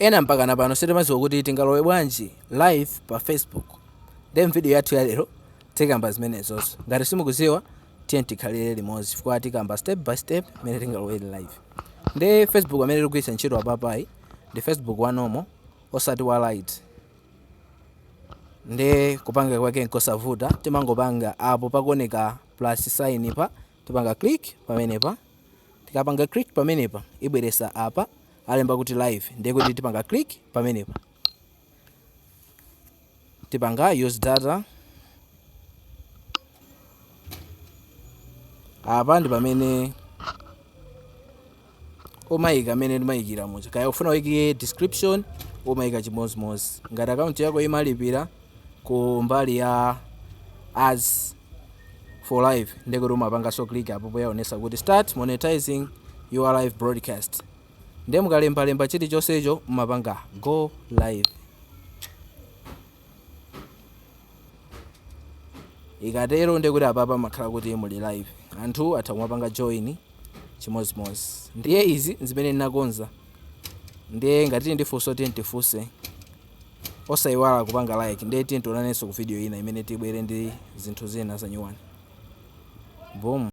Ena mpakana pano sitimadziwa kuti tingalowe bwanji live pa Facebook. Ndiye m'video yathu ya lero tikamba zimenezozo. Ngati simukudziwa, tiyeni tikhalire limodzi chifukwa tikamba step by step mmene tingalowere live. Ndiye Facebook amene tikugwiritsa ntchito apapayi ndi Facebook wa normal osati wa lite. Ndiye kupanga kwake nkosavuta, timangopanga apo pakuoneka plus sign pa, tipanga click pamenepa. Tikapanga click pamenepa ibweresa apa alemba kuti live, ndiye kuti tipanga click pamenepa, tipanga use data. Apa ndi pamene umayika amene timayikira muja, kaya ufuna uyike description umayika chimodzimodzi. Ngati akaunti yako imalipira ku mbali ya ads for live, ndiye kuti umapanganso click apo poyaonesa kuti start monetizing your live broadcast. Ndiye mukalembalemba chilichonsecho mumapanga go live. Ikatero ndiye kuti apapa makhala kuti muli live, anthu atha kumapanga join chimodzimodzi. Ndiye izi nzimene ndinakonza. Ndiye ngati tili ndi funso, tiye tifunse, osayiwala kupanga like. Ndiye tiye tionanenso ku video ina imene tibwere ndi zinthu zina zanyuwani. Boom.